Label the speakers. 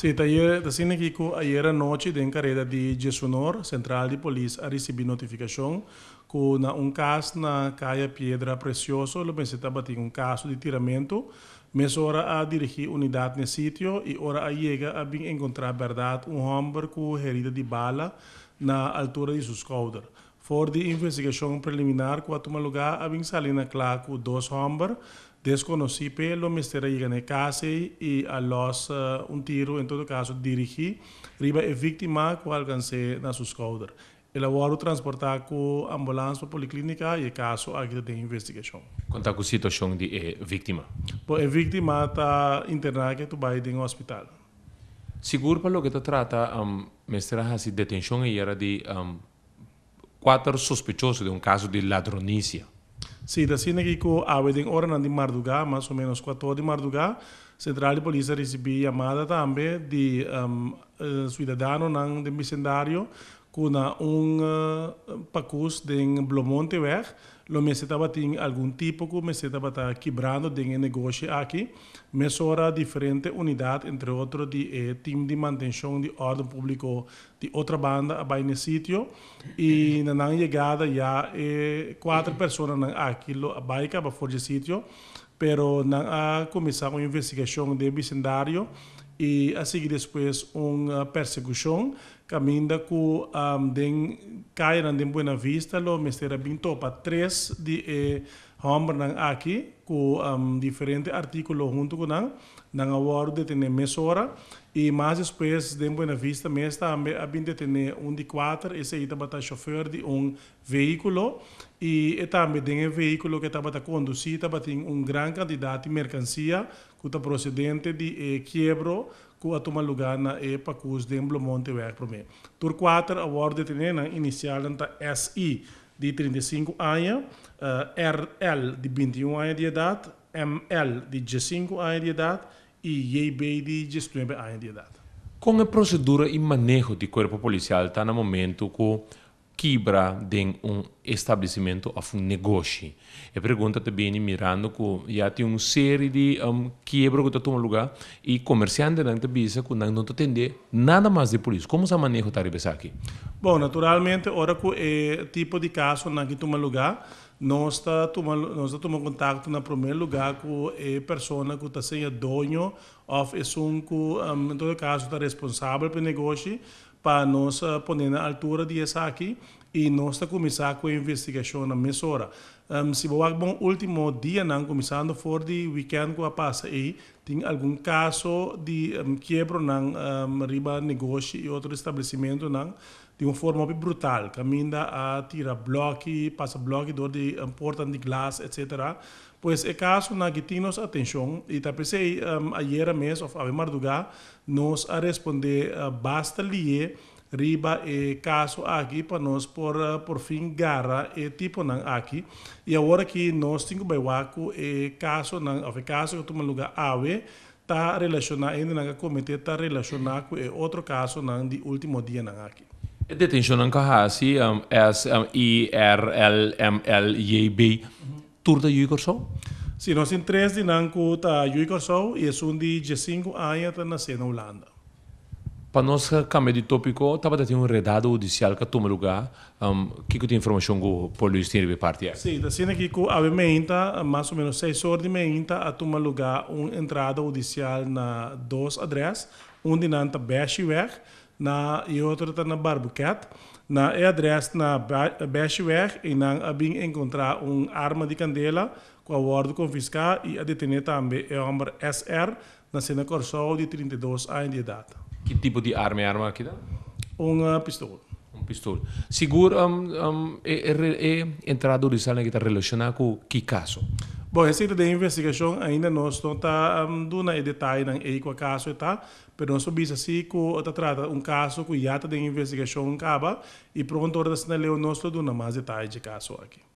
Speaker 1: Si, ta asina aki ku ayera nochi den kareda di 11 or, sentral di polis a risibí notifikashon ku na un kas na Kaya Piedra Precioso lo mester tabatin un kaso di tiramentu. Mesora a dirigí unidat na e sitio i ora a yega a bin enkontrá bèrdat un hòmber ku herida di bala na altura di su skouder. For di investigashon preliminar ku a tuma lugá a bin sali na kla ku dos hòmber deskonosí p'e lo mester a yega na e kas ei i a lòs un tiru, en todo kaso dirigí riba e víktima ku a alkans'é na su skouder. El a wòrdu transportá ku ambulans pa poliklínika i e kaso aki ta den investigashon.
Speaker 2: Kon ta ku situashon di e víktima?
Speaker 1: Bon, e víktima ta interná ke tu bai den hospital.
Speaker 2: Sigur pa loke ta trata mester a hasi detenshon ayera di kuater sospechoso den un kaso di ladronisia.
Speaker 1: Sí, ta asina aki ku awe den oranan di mardugá, mas o ménos kuator di mardugá, sentral di polis a risibí yamada tambe di suidadanonan den bisendario ku na un pakus den Blomonteweg lo mester tabatin algun tipo ku mester tabata kibrando den e negoshi aki. Mesora diferente unidat, entre otro di e tim di mantenshon di órden públiko di Otrabanda a bai n'e sitio i na nan yegada ya e kuater personanan aki lo a bai kaba for dje sitio, pero nan a kuminsá un investigashon den bisendario i a sigui despues un persekushon kaminda ku den kayanan den Buena Vista lo mester a bin topa tres di e hòmbernan aki ku diferente artíkulo huntu ku nan. Nan a wòrdu detené mesora i mas despues den Buena Vista mes tambe a bin detené un di kuater, esei tabata shofèr di un vehíkulo i e tambe den e vehíkulo ku e tabata kondusí tabatin un gran kantidat di merkansia ku ta prosedente di e kiebro ku a tuma lugá na e pakus den Blomonteweg promé. Tur kuater a wòrdu detené, nan inisialnan ta SI di 35 aña, RL di 21 aña di edat, ML di 15 aña di edat i JB di 19 aña di edat.
Speaker 2: Kon e prosedura i maneho di kuerpo polisial ta na momentu ku kibra den un establesimentu òf un negoshi? E pregunta ta bini mirando ku ya tin un seri di kiebro ku ta tuma lugá i komersiantenan ta bisa ku nan no ta tende nada mas di polis. Komo sa maneho ta riba esaki?
Speaker 1: Bon, naturalmente ora ku e tipo di kasonan aki tuma lugá, nos ta tuma nos ta tuma kontakto na promé lugá ku e persona ku ta sea doño òf esun ku en todo kaso ta responsabel pa e negoshi pa nos pone na altura di esaki i nos ta kuminsá ku e investigashonnan mesora. Si bo wak bon último dianan kuminsando for di wikènt ku a pasa ei tin algun kaso di kiebronan riba negoshi i otro establesimentonan di un forma hopi brutal kaminda a tira blòki, pasa blòki dor di portanan di glas etcetera. Pues e kasonan aki tin nos atenshon i ta p'esei ayera mes òf awe mardugá nos a respondé basta lié riba e kaso aki pa nos por porfin gara e tiponan aki. I awor aki nos tin ku bai wak ku e kasonan òf e kaso ku a tuma lugá awe ta relashoná, hendenan ku a kometé ta relashoná ku e otro kasonan di último dianan aki.
Speaker 2: E detenshonnan ku a hasi, S, I, R, L, M, L, J, B, tur ta yu Kòrsou?
Speaker 1: Si, nos tin tres di nan ku ta yu Kòrsou i esun di 15 aña ta nasé na Hulanda.
Speaker 2: Pa nos kambia di tópiko, tabata tin un redado hudisial ku a tuma lugá. Kiko ta informashon ku polis tin riba e parti aki?
Speaker 1: Sí, ta asina aki ku awe meinta, mas o ménos 6 or di meinta, a tuma lugá un entrada hudisial na dos adrès. Un di nan ta Beshiweg na i e otro ta na Barbuket. Na e adrès na Beshiweg einan a bin enkontrá un arma di kandela ku a wòrdu konfiská i a detené tambe e hòmber SR. Nasé na Kòrsou di 32 aña di edat.
Speaker 2: Ki tipo di arma e arma aki ta?
Speaker 1: Un pistol.
Speaker 2: Un pistol. Sigur e entrada hudisial aki ta relashoná ku ki kaso?
Speaker 1: Bon, esei ta den investigashon, ainda nos no ta duna e detayenan ei kua kaso e ta, pero nos por bisa si ku ta trata un kaso ku ya ta den investigashon kaba i pronto ora ta asina leu nos lo duna mas detaye dje kaso aki.